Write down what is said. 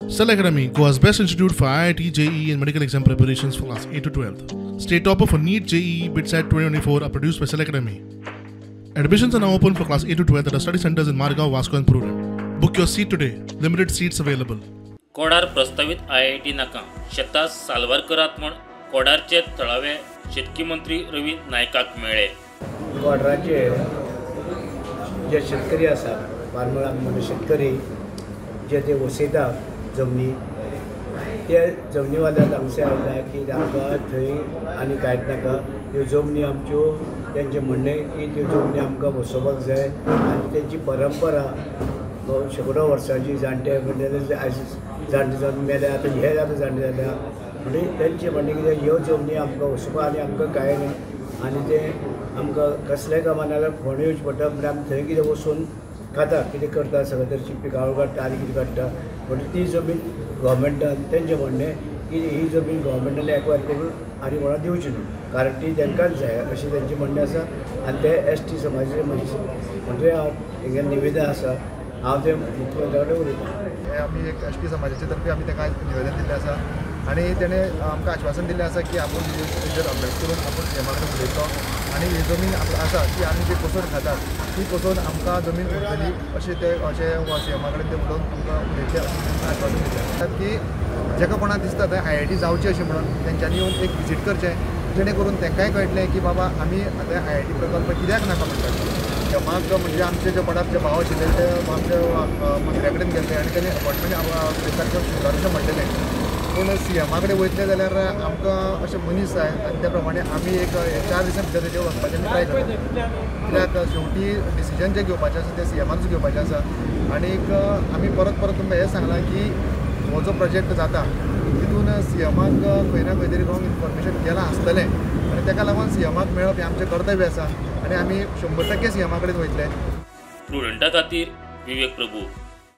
Cell Academy, Goa's best institute for IIT, JEE and medical exam preparations for class 8 to 12. State topper for NEET, JEE, BITSAT 2024 are produced by Cell Academy. Admissions are now open for class 8 to 12 at our study centers in Margao, Vasco and Prurem. Book your seat today. Limited seats available. Kodar प्रस्तावित IIT नाका शेतां साल्वार करात म्हूण कोडारचे थळावे शेतकी मंत्री रवी नायकाक मेळ्ळे. कोडराचे जे शेतकरी आसा, फार्मर म्हणजे शेतकरी जे ते वसयता जमनी, ते जमनीवाल्याक हांगसर आयला की आमकां थंय आनी कांयच नाका, त्यो जमनी आमच्यो. तेंचें म्हणणें की त्यो जमनी आमकां वसोवपाक जाय आनी तेंची परंपरा शेंकड्यो वर्सांची जाणटे म्हणजे आयज जाणटे जावन मेल्या, आतां हे आतां जाणटे जाल्या, म्हणजे तेंचें म्हणणें कितें ह्यो जमनी आमकां वसोवपाक आनी आमकां कांय न्हय आनी तें आमकां कसल्याय कामाक नाजाल्यार फोंडे येवचें पडटा, म्हणजे आमी थंय कितें वचून खाता, कितें करता, सगळें तरेची पिकावळ काडटा आनी कितें काडटा. म्हणजे ती जमीन गव्हर्मेंटान, तेंचें म्हणणें की ही जमीन गव्हर्मेंटान एक्वायर करून आनी कोणाक दिवची न्हू, कारण ती तांकांच जाय अशें तेंचें म्हणणें आसा. आनी ते एस टी समाजाचे मनीस, म्हणजे हांव तेंगेलें निवेदन आसा, हांव तें मुख्यमंत्र्या कडेन उलयतां. हें आमी एक एस टी समाजाचे तर्फे आमी ताका निवेदन दिल्लें आसा आनी तेणें आमकां आश्वासन दिल्लें आसा की आपूण हेजेर अभ्यास करून आपूण सीएमा कडेन उलयतलो आनी ही जमीन आसा ती आमी जी कसोवन खातात ती कसोवन आमकां जमीन उरतली अशें ते अशें सीएमा कडेन ते उलोवन आमकां उलयतले अशें तांकां आश्वासन दिलें. की जेका कोणाक दिसता थंय IIT जावची अशें म्हणून तेंच्यांनी येवन एक विजीट करचें, जेणे करून तांकांय कळटलें की बाबा आमी आतां IIT प्रकल्प कित्याक नाका म्हणटात. सीएमाक म्हणजे आमचे जे कोणाक जे भाव आशिल्ले ते आमच्या मंत्र्या कडेन गेल्ले आनी तांणी अपॉयंटमेंट सारकें शिवराक अशें म्हणलेलें, पूण सीएमा कडेन वयतले जाल्यार आमकां अशें मनीस जाय आनी त्या प्रमाणे आमी एक 4 दिसां भितर तेजेर वचपाचें आमी ट्राय करता, कित्याक शेवटी डिसिजन जें घेवपाचें आसा तें सीएमानूच घेवपाचें आसा. आनीक आमी परत परत तुमकां हें सांगलां की हो जो प्रोजेक्ट जाता तितून सीएमाक खंय ना खंय तरी रॉंग इन्फॉर्मेशन गेलां आसतलें आनी ताका लागून सीएमाक मेळप हें आमचें कर्तव्य आसा आनी आमी 100% सीएमा कडेन वयतले. प्रुडंटा खातीर विवेक प्रभू.